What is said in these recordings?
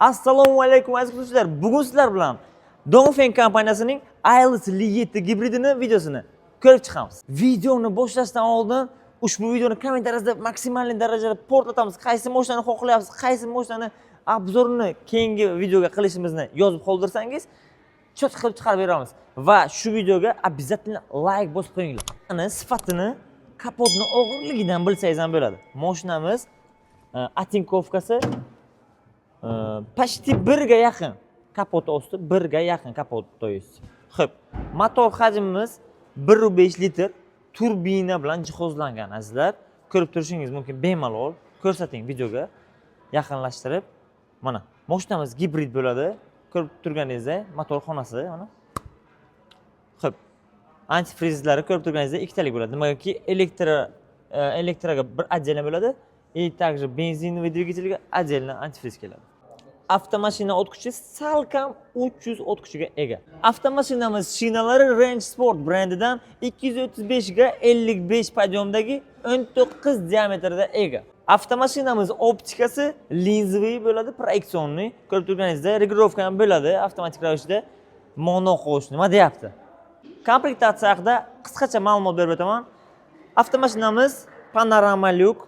Assalomu alaykum, aziz kuzatuvchilar. Bugun sizlar bilan Dongfeng kompaniyasining Aelis Li 7 gibridini videosini ko'rib chiqamiz. Videoni boshlashdan oldin ushbu videoni kommentariyada maksimal darajada portlatamiz. Qaysi mashinani xohlayapsiz, qaysi mashinani обзор ini keyingi videoga qilishimizni yozib qoldirsangiz, чётко qilib chiqarib beramiz. Va shu videoga обязательно layk bosib qo'yinglar. Ana sifatini kapotni og'irligidan bilsangiz ham bo'ladi. Mashinamiz оцинковка si почти birga yaqin, kapot osti birga yaqin kapot, то есть. Xo'p, motor hajmimiz 1,5 litr turbina bilan jihozlangan, azizlar. Ko'rib turishingiz mumkin bemalol. Ko'rsating videoga yaqinlashtirib. Mana mashinamiz gibrid bo'ladi. Ko'rib turganingizdek, motor xonasi mana. Xo'p, antifrizlari ko'rib turganingizdek ikkitalik bo'ladi. Nimagaki elektroga bir отдельно bo'ladi и также бензиновый двигатель ga отдельно antifriz keladi. Avtomashina ot kuchi salkam 300 ot kuchiga ega. Avtomashinamiz shinalari Range Sport brendidan 235 ga 55 подъем dagi 19 diametrda ega. Avtomashinamiz optikasi линзовый bo'ladi, проекционный. Ko'rib turganingizdek, регулировка ham bo'ladi avtomatik ravishda. Monoqo'sh nima deyapti? Komplektatsiya haqida qisqacha ma'lumot berib o'taman. Avtomashinamiz panorama lyuk,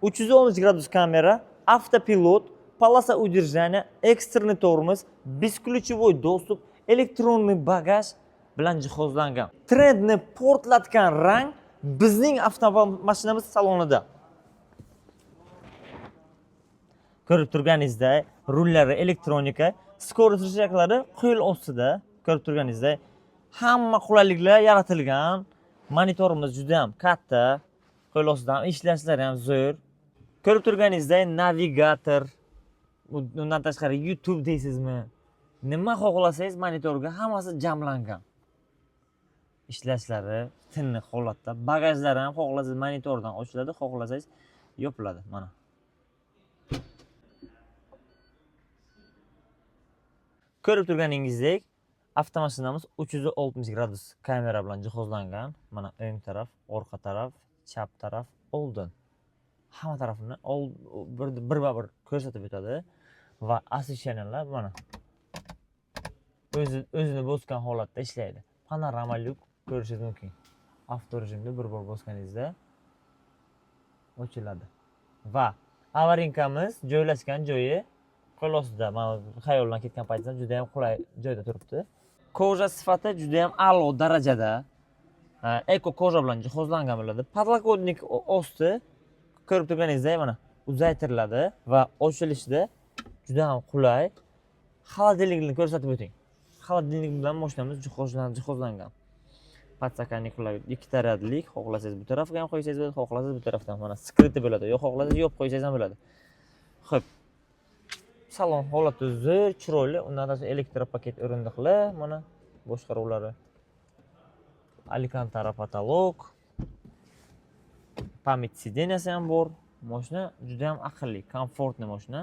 313 gradus kamera, avtopilot, полоса удержания, экстренный тормоз, бесключевой доступ, электронный багаж bilan jihozlangan. Trendni portlatgan rang bizning avtomashinamiz salonida. Ko'rib turganingizdek, rullari elektronika, скорость рычаг lari qo'l ostida, ko'rib turganingizdek, hamma qulayliklar yaratilgan. Monitorimiz juda ham katta, qo'l ostidan ishlashlari ham zo'r. Ko'rib turganingizdek, navigator, undan tashqari YouTube deysizmi? Nima xohlasangiz monitorga hammasi jamlangan. Ishlashlari tiniq holatda. Bagajlari ham xohlasangiz monitordan ochiladi, xohlasangiz yopiladi mana. Ko'rib turganingizdek, avtomashinamiz 360 gradus kamera bilan jihozlangan. Mana o'ng taraf, orqa taraf, chap taraf, oldin. Hamma tarafini birma-bir ko'rsatib o'tadi va освещения lar mana o'zi o'zini bosgan holatda ishlaydi. Panorama lyuk ko'rishingiz mumkin. Avto rejimda bir bor bosganingizda ochiladi. Va аварийка miz joylashgan joyi qo'l ostida. Mana xayoldan ketgan paytingizda juda ham qulay joyda turibdi. Кожа sifati juda ham a'lo darajada. Эко кожа bilan jihozlangan bo'ladi. Подлокотник osti ko'rib turganingizdek mana uzaytiriladi va ochilishida juda ham qulay. Холодильник ni ko'rsatib o'ting. Холодильник bilan mashinamiz jihozlangan. Подстаканник lar ikkita radlik, xohlasangiz bu tarafga ham qo'ysangiz bo'ladi, xohlasangiz bu tarafdan mana скрытый bo'ladi, yo'q xohlasangiz yopib qo'ysangiz ham bo'ladi. Xo'p. Salon holati zo'r, chiroyli. Undan tashqari elektropaket o'rindiqlar, mana boshqaruvlari. Alcantara потолок. Память сиденья si ham bor. Mashina juda ham aqlli, комфортный mashina.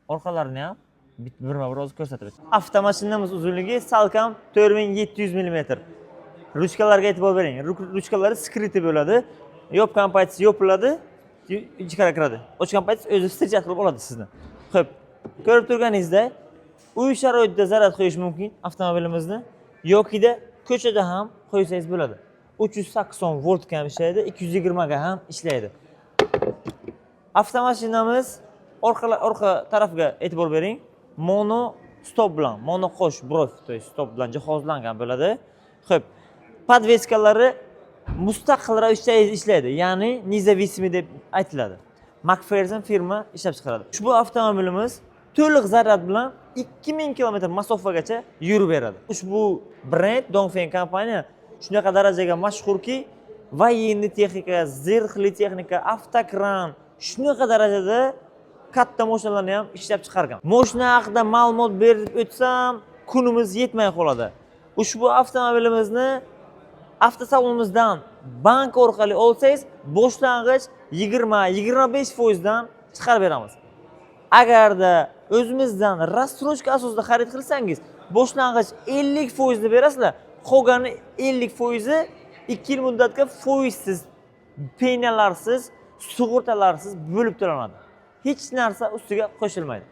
Orqalarini ham birma-bir hozir ko'rsatib o'taman. Avtomashinamiz uzunligi salkam 4700 millimetr. Ruchkalarga e'tibor bering. Ruchkalari скрытый bo'ladi. Yopgan paytingiz yopiladi, ichkari kiradi. Ochgan paytingiz o'zi встречать qilib oladi sizni. Xo'p, ko'rib turganingizdek, uy sharoitida zaryad qo'yish mumkin avtomobilimizni yokida ko'chada ham qo'ysangiz bo'ladi. 380 voltga ham ishlaydi, 220 ga ham ishlaydi. Avtomashinamiz orqa tarafiga e'tibor bering. Mono stop bilan, mono qo'sh бровь, то есть stop bilan jihozlangan bo'ladi. Xo'p, подвеска lari mustaqil ravishda ishlaydi, ya'ni независимый deb aytiladi. McPherson firma ishlab chiqaradi. Ushbu avtomobilimiz to'liq zaryad bilan 2000 kilometr masofagacha yurib beradi. Ushbu brend Dongfeng kompaniya shunaqa darajaga mashhurki, военный texnika, zirhli texnika, avtokran shunaqa darajada katta mashinalarni ham ishlab chiqargan. Mashina haqida ma'lumot berib o'tsam, kunimiz yetmay qoladi. Ushbu avtomobilimizni avtosalonimizdan bank orqali olsangiz, boshlang'ich 20-25 foizdan chiqarib beramiz. Agarda o'zimizdan рассрочка asosida xarid qilsangiz, boshlang'ich 50 foizni berasizlar, qolgani 50 foizi 2 yil muddatga foizsiz, penyalarsiz, sug'urtalarsiz bo'lib to'lanadi. Hech narsa ustiga qo'shilmaydi.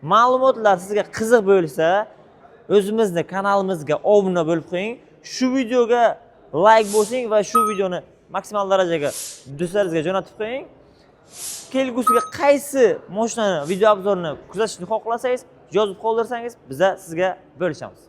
Ma'lumotlar sizga qiziq bo'lsa, o'zimizni kanalimizga obuna bo'lib qo'ying. Shu videoga layk bosing va shu videoni maksimal darajaga do'stlaringizga jo'natib qo'ying. Kelgusiga qaysi mashinani video обзор ini kuzatishni xohlasangiz, yozib qoldirsangiz, biza sizga bo'lishamiz.